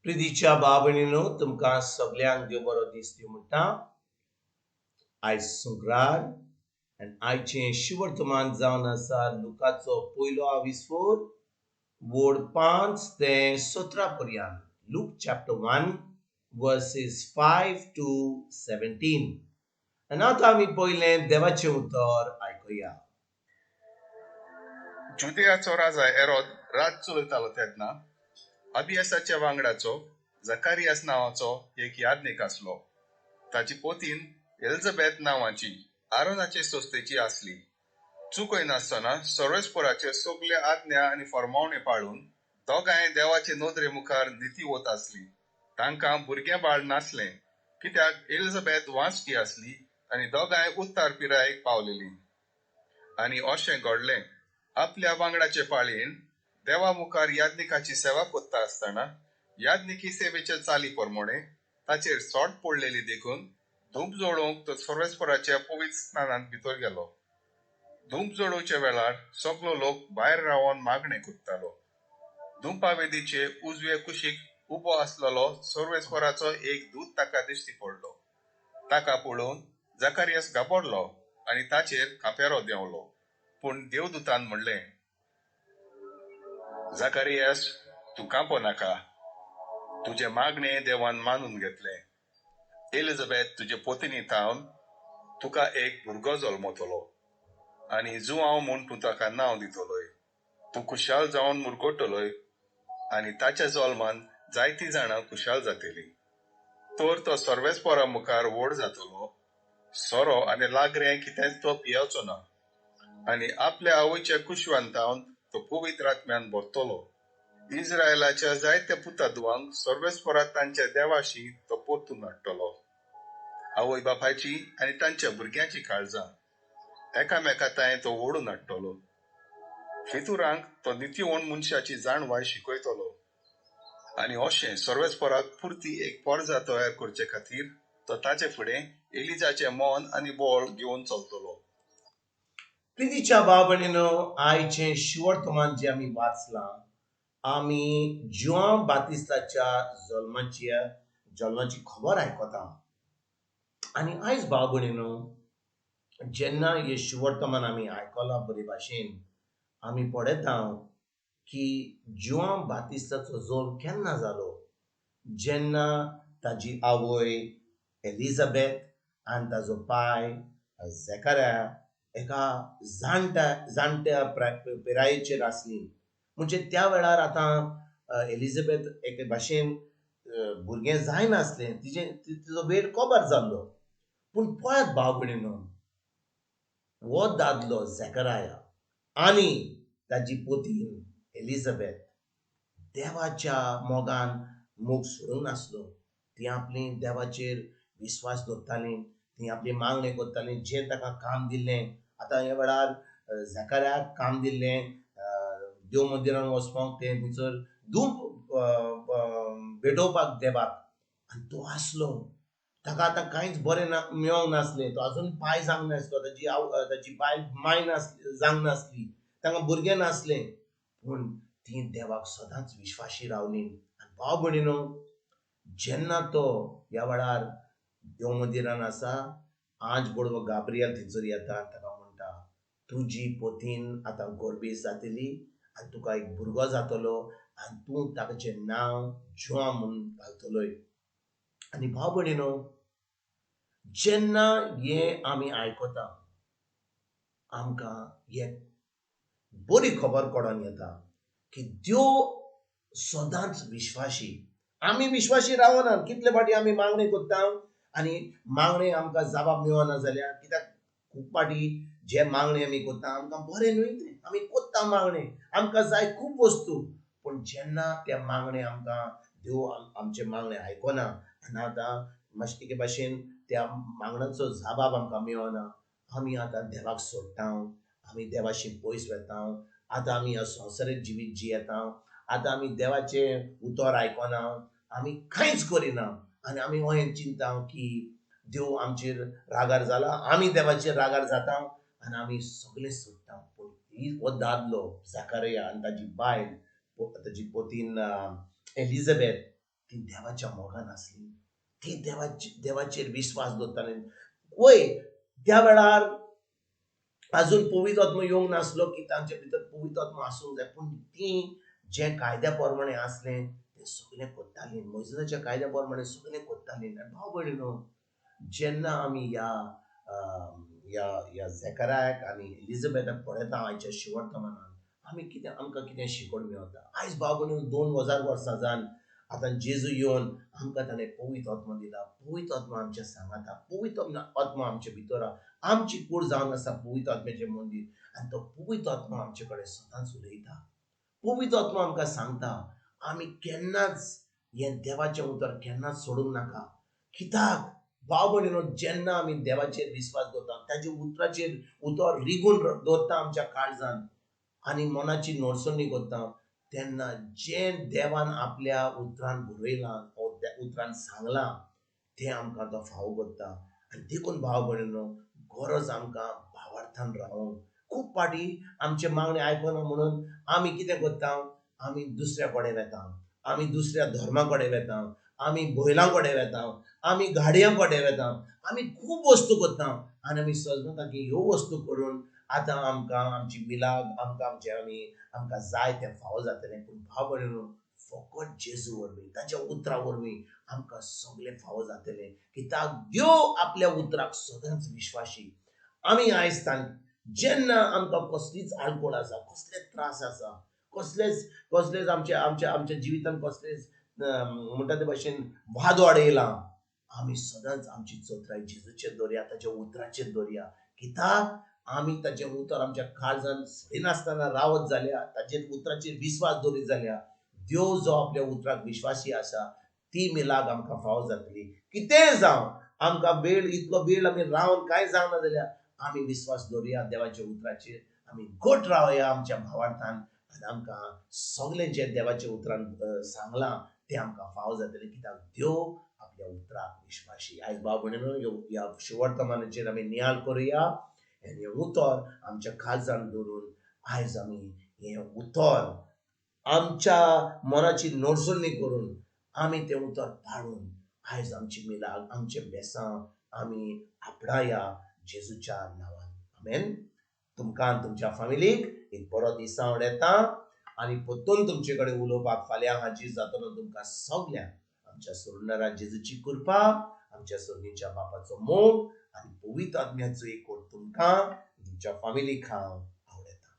प्रितीच्या भाव भयणीनो, तुमकां सगल्यांक देव बरो दीस दिवं म्हणटा. आयज शुक्रार आनी आयचें शिवर्तमान जावन आसा लुकाचो पयलो आविस्फोर वोड 5 ते 17 पर्यंत. Luke chapter 1 verses 5 to 17. आनी आतां आमी पयलें देवाचें उतर आयकुया. जुदेयाचो राजा हेरोद राज चलयतालो तेन्ना अबियासाच्या वांगडाचो जकारियास नांवाचो एक याज्ञीक आसलो. ताची पोतीन एलिझाबेथ नांवाची आरोनाचे संस्थेची आसली. चुकयनासतना सर्वेस्पराचे सगळे आज्ञा आनी फर्मावणे पाळून दोगांय देवाचे नदरे मुखार नितीवत आसली. तांकां भुरगें बाळ नासलें, कित्याक एलिझाबेथ वांचटी आसली आनी दोगांय उत्तर पिरायेक पावलेली. आनी अशें घडलें, आपल्या वांगडाचे पाळयेन देवा मुखार याज्ञिकाची सेवा करता आसतना याज्ञिकी सेवेच्या चाली प्रमाणे ताचेर सोट पडलेली देखून धूप जळोवंक तो सर्वेस्पराच्या पवित्र स्नानांत भितर गेलो. धूप जळोवच्या वेळार सगलो लोक भायर रावन मागणें करतालो. धुंपावेदीचे उजवे कुशीक उबो आसलेलो सर्वेस्पराचो एक दूत ताका दिश्टी पडलो. ताका पळोवन जकारियास घाबरलो आनी ताचेर खांपेरो देंवलो. पूण देवदूतान म्हणलें, जकारियास, तूं कांपो नाका. तुजें मागणें देवान मानून घेतलें. एलिझाबेथ तुजे पोतिनी थावन तुका एक भुरगो जल्मतलो आनी जुआंव म्हूण तूं ताका नांव दितलोय. तूं खुशाल जावन मुरगटलोय आनी ताच्या जल्मान जायतीं जाणां खुशाल जातलीं. तर तो सर्वेस्परा मुखार व्हड जातलो. सोरो आनी लागरें कितेंच तो पियेवचो ना आनी आपल्या आवयच्या कुशवान थावन तो पवित्र आत्म्यान भरतलो. इस्रायलाच्या जायत्या पुता-धुवांक सर्वेस्परा तांच्या देवाशी तो परतून हाडटलो. आवय बापायची आनी तांच्या भुरग्यांची काळजां एकामेका तांय तो ओडून हाडटलो. फितुरांक तो नितीवण मनशाची जाणवाय शिकयतलो. आनी अशें सर्वेस्पराक पुरती एक परजा तयार करचे खातीर तो ताचे फुडें एलिजाचें मन आनी बळ घेवन चलतलो. प्रितीच्या भाव भयणीनो, आयचें शिवर्तमान जें आमी वाचलां, आमी जुआंव बातिस्ताच्या जल्माची खबर आयकता. आनी आयज भाव भयणीनो, जेन्ना हें शिवर्तमान आमी आयकलां बरे भाशेन, आमी पळयता की जुआंव बातिस्ताचो जल्म केन्ना जालो, जेन्ना ताजी आवय एलिझाबेथ आनी ताजो पाय झेकार्या एका जाणट्या पिरायेचेर आसली. म्हणजे त्या वेळार आतां एलिझाबेथ एके भाशेन भुरगें जायनासलें, तिजो वेळ कबर जाल्लो. पूण पळयात भाव भयणीनो, हो दादलो झेकराया आनी ताजी पोतीन एलिझाबेथ देवाच्या मोगान मोग सोडूंक नासलो. ती आपली देवाचेर विस्वास दवरताली, ती आपली मागणें करताली, जें ताका काम दिल्लें. आतां ह्या वेळार झेकरायाक काम दिल्लें देव मंदिरान वचपाक, तें थंयसर धूप भेटोवपाक देवाक, आनी तो आसलो. ताका आतां कांयच बरें ना मेळोंक नासलें, तो आजून पाय जावंक नासलो, ताजी बायल माय जावंक नासली, तांकां भुरगें नासलें. पूण ती देवाक सदांच विश्वाशी रावली. आनी भाव भयणीनो, जेन्ना तो ह्या वेळार देव मंदिरान आसा, आज बडवो गाब्रियल थंयसर येता, ताका म्हणटा, तुजी पोतीन आतां गोरबेज जातली आनी तुका एक भुरगो जातलो आनी तूं ताचें नांव जुआंव म्हूण घालतलोय. आनी भाव भयणीनो, जेन्ना हें आमी आयकता, आमकां हें बरी खबर कळोन येता की देव सदांच विश्वाशी. आमी विश्वाशी रावना. कितले फावटी आमी मागणें करता आनी मागणें आमकां जबाब मेळना जाल्यार, कित्याक खूब फावटी जे मागणें आमी करता आमकां बरें न्हय तें. आमी करता मागणें, आमकां जाय खूब वस्तू, पूण जेन्ना त्या मागणें आमकां देव आमचें मागणें आयकना आनी आतां मातशें एके भाशेन त्या मागण्याचो जबाब आमकां मेळना, आमी आतां देवाक सोडटा, आमी देवाशी पयस वता. आतां आमी ह्या संवसारीक जिवीत जियेता, आतां आमी देवाचें उतर आयकना, आमी कांयच करिना आनी आमी अहें चिंता की देव आमचेर रागार जाला, आमी देवाचेर रागार जाता आनी आमी सगळें सोडटा. पूण हो दादलो झेकराया आनी ताजी बायल, ताजी पोतीन एलिझाबेथ, ती देवाच्या मोगान आसली, ती देवाचेर विस्वास दवरताली. वय त्या वेळार आजून पवित्र आत्मो येवंक नासलो की तांचे भितर पवित्र आत्मो आसूंक जाय, पूण ती जें कायद्या प्रमाणे आसलें तें सगळें करतालीं, मोयजेसाच्या कायद्या प्रमाणे सगळें करतालीं. आनी भाव भयणीनो, जेन्ना आमी ह्या ह्या ह्या झेकरायाक आनी एलिझाबेथाक पळयता आयच्या शिवर्तमानान, आमी कितें आमकां कितें शिकवण मेळटा. आयज भाव भयणीनो 2000 वर्सां जावन आतां जेजू येवन आमकां ताणें पवित्र आत्मो दिला. पवित्र आत्मो आमच्या सांगाता, पवित्र आत्मो आमचे भितर, आमची कूड जावन आसा पवित्र आत्म्याचें मंदीर. आनी तो पवित्र आत्मो आमचे कडेन सदांच उलयता. पवित्र आत्मो आमकां सांगता आमी केन्नाच हें देवाचें उतर केन्नाच सोडूंक नाका. कित्याक भाव भयणीनो, जेन्ना आमी देवाचेर विस्वास दवरता, ताच्या उतराचेर उतर रिगून दवरता आमच्या काळजान आनी मनाची नोडसणी करता, तेन्ना जें देवान आपल्या उतरान बरयलां वो उतरान सांगलां तें आमकां तो फावो करता. आनी देखून भाव भयणीनो, गरज आमकां भावार्थान रावोंक. खूब फावटी आमचे मागणे आयकना म्हणून आमी कितें करता, आमी दुसऱ्या कडेन वेता, आमी दुसऱ्या धर्मा कडेन वेता, आमी बैलां कडेन वेता, आमी गाडयां कडेन वेता, आमी खूब वस्तू करता. आनी आमी समजता की ह्यो वस्तू करून आतां आमकां आमची मिलाग, आमकां आमचें आमी आमकां जाय तें फावो जातलें. पूण भाव भयणीनो, फकत जेजू वरवीं, ताच्या उतरा वरवीं आमकां सगळें फावो जातलें. कित्याक देव आपल्या उतराक सदांच विश्वासी. आमी आयज जेन्ना आमकां कसलीच आडखळ आसा, कसलेच त्रास आसा, कसलेच कसलेच आमच्या आमच्या आमच्या जिवितान कसलेच म्हणटा ते भशेन वादोड येयला, आमी सदांच आमची चतुराय जेजूचेर दवरया, ताच्या उतराचेर दवरया. कित्याक आमी ताचें उतर आमच्या काळजान सोडिनासतना रावत जाल्यार, ताचेर उतराचेर विस्वास दवरीत जाल्यार, देव जो आपल्या उतराक विश्वासी आसा ती मिलाग आमकां फावो जातली. कितेंय जावं, आमकां वेळ इतलो वेळ आमी रावन कांय जावना जाल्यार आमी विस्वास दवरया देवाच्या उतराचेर, आमी घट रावया आमच्या भावार्थान, आनी आमकां सगळें जें देवाच्या उतरान सांगलां तें आमकां फावो जातलें. कित्याक देव आपल्या उतराक विश्वासी. आयज भाव भयणीनो, ह्या शुवर्तमानाचेर आमी नियाळ करुया आनी हें उतर आमच्या काळजान दवरून आयज आमी हें उतर आमच्या मनाची नडसणी करून आमी तें उतर पाळून आयज आमची मिलाग, आमचें बेसां आमी आपणाया जेजूच्या नांवान. आमेन. तुमकां आनी तुमच्या फामिलीक एक बरो दीस आवडटा आनी परतून तुमचे कडेन उलोवपाक फाल्यां हाजीर जातलो. तुमकां सगल्यांक आमच्या सोडणारा जेजूची कृपा, आमच्या सोडणीच्या बापाचो मोग आनी पवित्र आत्म्याचो एकवट तुमकां तुमच्या फामिलीक हांव आवडटा.